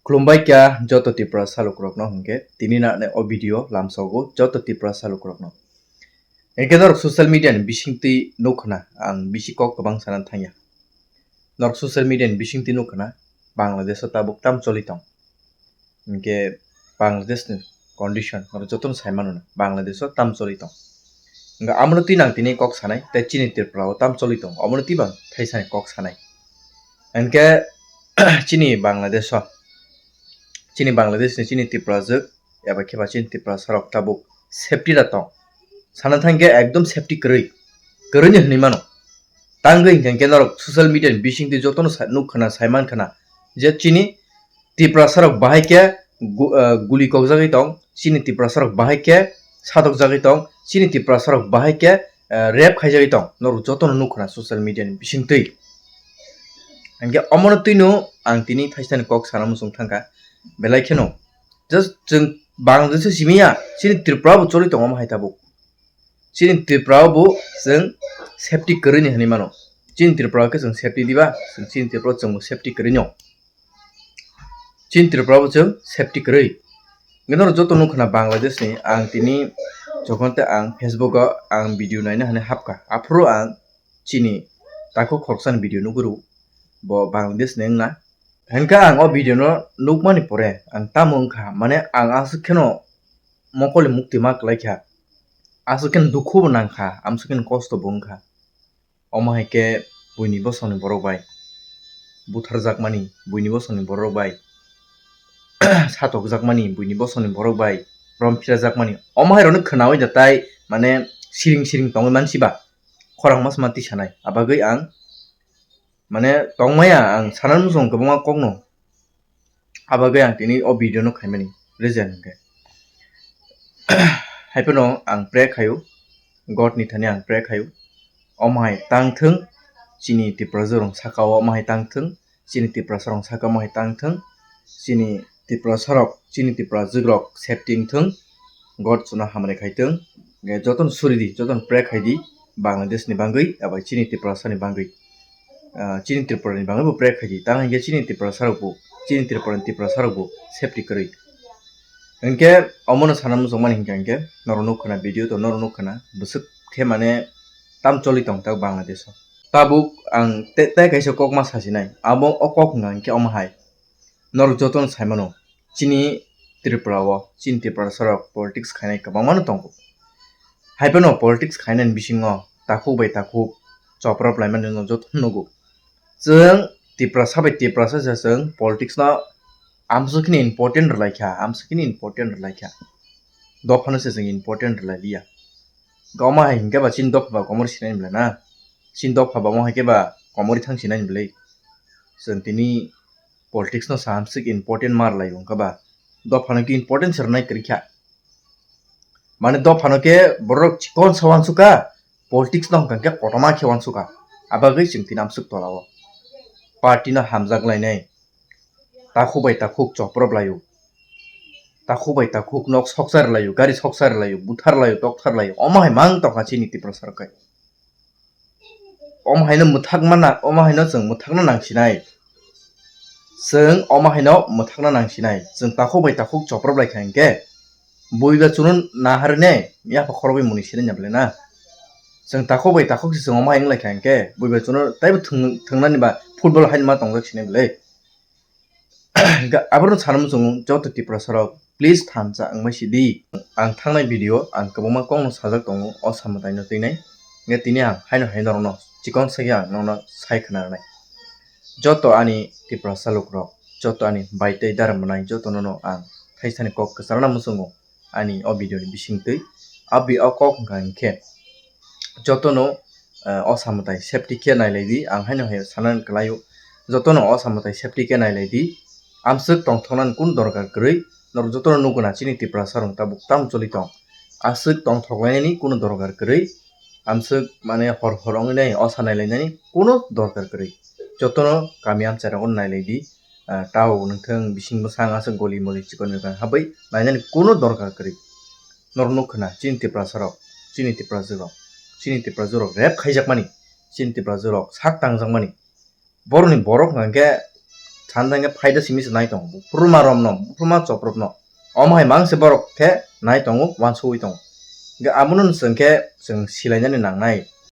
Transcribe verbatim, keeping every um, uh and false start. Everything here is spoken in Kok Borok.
Khulumbai kha joto Tiprasa lukurokno hwnkhe tini na o video lamsogo joto Tiprasa lukurokno. Hwnkhe norok social media ni bisingtwi nukhna ang bisi kok kwbang sana thangya. Norok social media ni bisingtwi nukhna Bangladesh o tabuk tam choli tong. Hwnkhe Bangladesh ni condition norok jotono sai mano na Bangladesh o tam choli tong. Hwnkhe amono twi nang tini kok sanai tei chini Tripura o tam choli tong omono twi bang thaisani kok sanai. Hwnkhe chini Bangladesh o chini Bangladesh ni chini Tiprajwk eba khe ba chini Tiprasa rok tabuk safety da tong. Sana thangkhe ekdom safety kwrwi, kwrwini hwnwi mano. Tangwi hwnkhe norok social media ni bisingtwi jotono sa-, nuk khna, saiman khna je chini Tiprasa rok bahai khe gu-, ah, guli kokjagwi tong, chini Tiprasa rok bahai khe sadokjagwi tong, chini Tiprasa rok bahai khe, ah, rape khaijagwi tong. Norok jotono nuk khna social media ni bisingtwi. Hwnkhe omono twino ang tini thaisani kok sana muchung thangkha. Belai kheno just chwng Bangladesh se simi ya, chini Tripura bo choli tongo omo hai tabuk. Chini Tripura o bo chwng safety kwrwini hwnwi mano. Chini Tripura o khe chwng safety diba, chwng chini Tripura o chwngbo safety kwrwino. Chini Tripura o bo chwng safety kwrwi. Hwnkhe norok joto nuk khna Bangladesh ni, ang tini jokhon tei ang Facebook o ang video naina hwnwi hapkha. Aphuru ang chini takhuk khoroksani video nugwi rw, bo Bangladesh ni wngna. Hwnkhe ang o video no nukmani pore ang tamo wngkha, mane ang aswk kheno mokol ni mukti ma kwlaikha, aswk kheno dukhu bo nangkha, amswk kheno kosto bo wngkha. Omo hai khe buini bosongni borok bai butharjakmani, buini bosongni borok bai satokjakmani, buini bosongni borok bai rom phirajakmani, omo hai rokno khwnaui da tai mane siring siring tongwi mansi ba khorang mas ma tisanai. Abagwi ang mane tongmaya ang sana muchung kwbangma kokno. Abagwi ang tini o video no khaimani reason hwnkhe. Haiphano ang pray khaio, God ni thani ang pray khaio. Omo hai tang thung, chini Tiprasa rok saka o omo hai tang thung, chini Tiprasa rok saka omo hai tang thung, chini Tiprasa rok, chini Tiprajwk rok safety wng thung, God chuno hamari khai thung. Hwnkhe jotono suri di, jotono pray khai di, Bangladesh ni bangwi, abo chini Tiprasa ni bangwi. Ah, chini Tripura ni bangwi bo pray khai di. Tamo hinkhe chini Tiprasa rok bo, chini Tripura ni Tiprasa rok bo safety kwrwi. Hinkhe omono sana muchung mani hinkhe, hinkhe norok nuk khna video to norok nuk khna bwswk khe mane tam choli tong tak Bangladesh o. Tabuk ang te-, tei kaisa kok ma sasinai. Abo o kok hwnka hinkhe omo hai. Norok jotono sai mano, chini Tripura o, chini Tiprasa rok politics khainai kwbangma no tongo. Haiphano politics khainani bisingo takhuk bai takhuk choprop laimani no joto nugo. Chwng Tiprasa bai Tiprasa se chwng politics no amswk kheno important rwlaikha, amswk kheno important rwlaikha. Dophano se chwng important rwlai liya. Omo hai hinkhe ba chini dopha ba komor sinai bwlai na. Chini dopha ba omo hai khe ba komori thang sinai bwlai. Chwng tini politics no sa amswk important ma rwlai wngkha ba. Dophano khe important se rwnai kwrwi kha. Mane dophano khe borok chikon sa uansukha, politics no hwnkha khe kotorma khe uansukha. Abagwi chwng tini amswk tola o. Party no hamjak lainai. Takhuk bai takhuk choprop laio. Takhuk bai takhuk nok soksa rwlaio, gari soksa rwlaio, buthar laio, tokthar laio. Omo hai mang tongkha chini Tiprasa rok hai. Omo haino mwthakma na, omo haino chwng mwthakna nangsinai. Chwng omo haino mwthakna nangsinai. Chwng takhuk bai takhuk choprop lai kha hinkhe, bui ba chuno naharne, yapha khorokbai muni sinai ya bwlai na. Chwng takhuk bai takhuk se chwng omo hai wng lai kha hinkhe, bui ba chuno taibo thwng-, thwngnani ba football haino ma tongjak sinai bwlai. Ga-, aborok sana muchungo joto Tiprasa rok, please thansa wngmai sidi. Ang thangnai video ang kwbangma kokno sajak tongo, o samwtai no twinai. Hwnkhe tini ang haino hai norokno chikon sakhe ang norokno sai khna rwnai. Joto ani Tiprasa lukurok, joto ani bai tei dara mwnai jotono no ang thaisani kok kwcharna muchungo ani o video ni bisingtwi. Abi o kok hwnkha hinkhe jotono, eh, o samwtai safety khe nailai di, ang haino hai sana kwlaio. Jotono o samwtai safety khe nailai di. Amswk tongthoknani kunu dorkar kwrwi. Norok jotono nukgo na chini Tiprasa rok tabuk tamo choli tong. Aswk tongthok lainani kunu dorkar kwrwi. Amswk mane hor hor wngwi nai o sa nailainani kunu dorkar kwrwi. Jotono kami amchai rogo nailai di. Ah, tao nungthang bising bwsang aswk goli moli chikon mikon habwi nainani kunu dorkar kwrwi. Norok nukgo na chini Tiprasa rok, chini Tiprajwk rok, chini Tiprajwk rok rape khaijakmani, chini Tiprajwk rok sak tangjakmani. Borokni borok hwnkha khe sana thangkhe phaida simi se nai tongo, buphuruma romno, buphuruma choprokno. Omo hai mang se borok khe nai tongo, uansugwi tongo. Hwnkhe abono chwng khe chwng silainani nangnai.